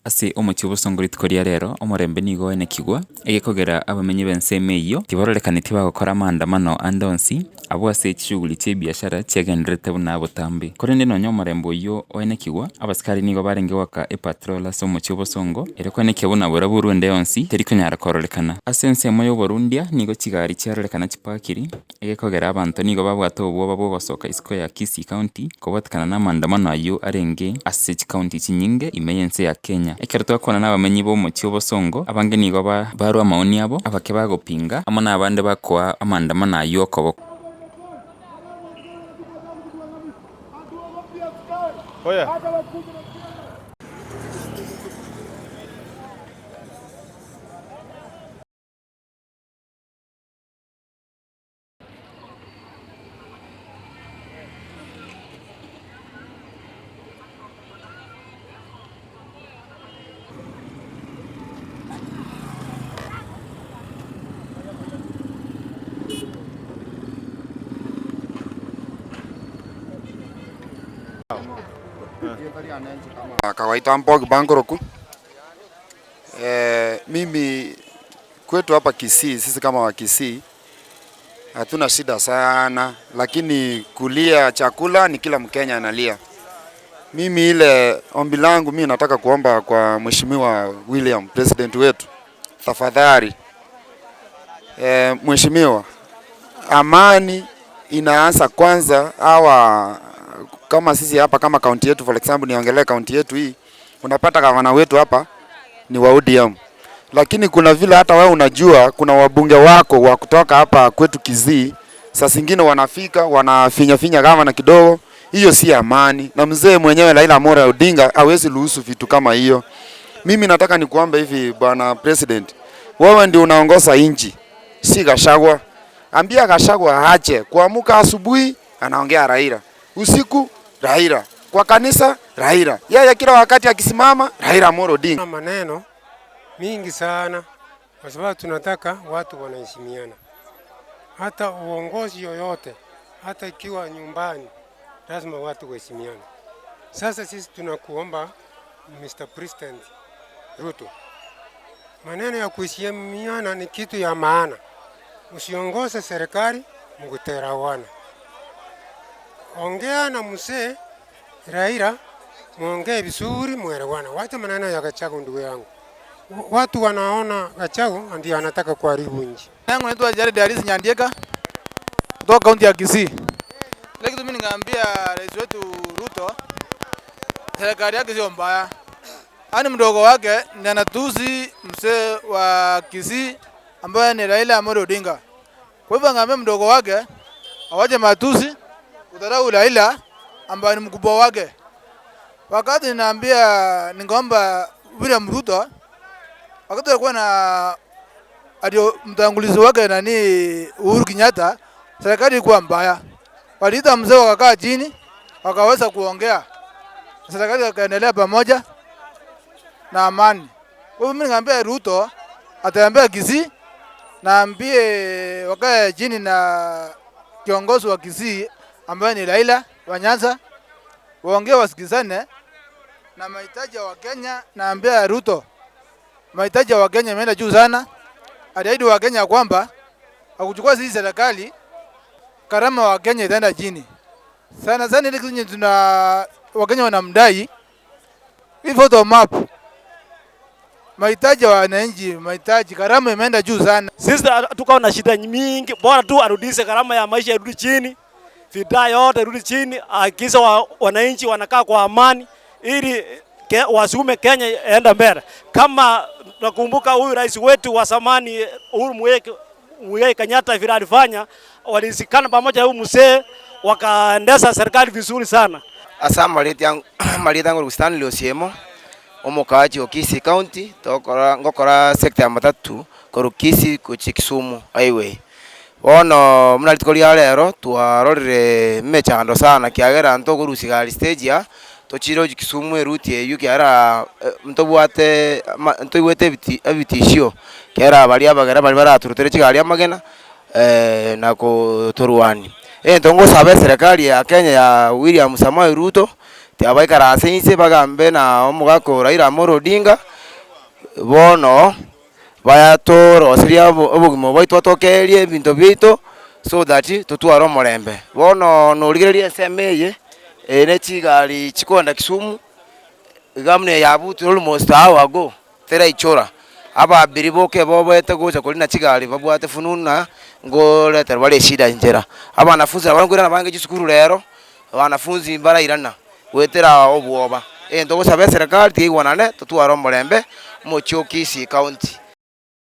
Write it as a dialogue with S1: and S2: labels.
S1: Ase omochie o bosongo rituko ria rero, omorembe nigo oenekigwa, egekogera abamenyi b'ensemo eyio tibarorekaneti bagokora amaandamano ande onsi, abwo ase chishughuli chia ebiashara chiagendererete buna botambe. Korende nonya omorembe oyio oenekigwa, abasikari nigo barenge goaka epatrol ase omochie o bosongo, ere koenekia buna buraburu ende yonsi teri konyara kororekana. Ase ensemo y'oborundia nigo chigari chiarorekana chipakiri, Egekogera abanto nigo babwate obwoba bw'ogosoka isiko ya Kisii County kobwatekana n'amandamano ayio arenge ase chikaunti chinyinge ime y'ense ya Kenya. Ekero twakwana nabamenyi b'omochie o Bosongo, abange nigo barwa amaoni abo, abake bagopinga, amo nabande bakoa amandamano ayio okoboko.
S2: Kawaita Mbogi Bangoroku. Mimi kwetu hapa Kisii, sisi kama wa Kisii hatuna shida sana, lakini kulia chakula ni kila Mkenya analia. Mimi ile ombi langu mimi nataka kuomba kwa Mheshimiwa William President wetu, tafadhali Mheshimiwa, amani inaanza kwanza hawa kama sisi hapa kama kaunti yetu, for example niongelee kaunti yetu hii, unapata gavana wetu hapa ni wa ODM, lakini kuna vile hata wewe unajua kuna wabunge wako wa kutoka hapa kwetu Kisii, saa zingine wanafika wanafinya finya gavana kidogo. Hiyo si amani, na mzee mwenyewe Raila Amolo Odinga hawezi ruhusu vitu kama hiyo. Mimi nataka nikuombe hivi, bwana president, wewe ndio unaongoza nchi, si Gachagua. Ambia Gachagua aache kuamuka asubuhi anaongea Raila, usiku Raila, kwa kanisa Raila, yeye kila wakati akisimama Raila Amolo Odinga.
S3: Maneno mingi sana kwa sababu tunataka watu wanaheshimiana, hata uongozi yoyote, hata ikiwa nyumbani, lazima watu waheshimiane. Sasa sisi tunakuomba Mr. President Ruto, maneno ya kuheshimiana ni kitu ya maana. Usiongoze serikali mkuterawana. Ongea na mzee Raila, muongee vizuri, muelewana. Wacha maneno ya Gachagua, ndugu yangu. Watu wanaona Gachagua ndio anataka kuharibu nchi.
S4: Yangu naitwa Jared Harris Nyandieka kutoka kaunti ya Kisii. Ile kitu mimi ningeambia rais wetu Ruto, serikali yake sio mbaya. Yaani mdogo wake ndiye anatusi mzee wa Kisii ambaye ni Raila Amolo Odinga. Kwa hivyo angeambia mdogo wake awache matusi, kudharau Raila ambaye ni mkubwa wake. Wakati ninaambia ningeomba William Ruto, wakati alikuwa na alio mtangulizi wake nani Uhuru Kenyatta, serikali ilikuwa mbaya. Waliita mzee wakakaa chini, wakaweza kuongea. Serikali ikaendelea pamoja na amani. Kwa hivyo mimi ningeambia Ruto ataambia Kisii na ambie wakae chini na kiongozi wa Kisii ambaye ni Raila wa Nyanza, waongee wasikizane na mahitaji ya Wakenya. Naambia Ruto mahitaji ya Wakenya imeenda juu sana. Aliahidi Wakenya kwamba akuchukua sisi serikali, gharama wa Kenya itaenda chini sana sana. Ile kitu tuna Wakenya wanamdai hii photo map, mahitaji ya wananchi, mahitaji gharama imeenda juu sana.
S5: Sisi tuko na shida mingi, bora tu arudishe gharama ya maisha irudi chini, vita yote irudi chini, hakikisha wananchi wanakaa kwa amani ili wasukume Kenya enda mbele. Kama nakumbuka huyu rais wetu wa zamani Uhuru Muigai Kenyatta vile alifanya, walisikana pamoja huyu mzee wakaendesha serikali vizuri sana.
S6: Asa marita yangu Stanley Osiemo omukaji o Kisii County tokora ngokora sector ya matatu koru Kisii kuchi Kisumu highway. Bono muna rituko ria rero twarorire mechando sana kiagera ntogorusia gari stage ya tochire Kisumu eruti eyu kiara ntobwate ntoigwete ebitishio kiara baria abagera bari baraturutere chigari amagena na kuturwani. Ntongosaba serikali ya Kenya ya William Samoei Ruto Tiga baikaranse inse bagambe na omogaka o Raila Amolo Odinga, bono bayatoroserie obogima bwaito batokererie ebinto biaito so that totware omorembe. Bono norigereria ensemo eye, eye ne chigari chikogenda Kisumu, iga buna eye yabutire almost hour ago, teraichora. Ababiri boka eboboete gocha korina chigari babwate fununu na ngoretera bare eshida nchera. Abanafunzi nabo nkoirana bange chisukuru rero, abanafunzi mbarairana goetera obwoba. Egento ogosaba eserekari tiga eigwanane totware omorembe omochie o Kisii county.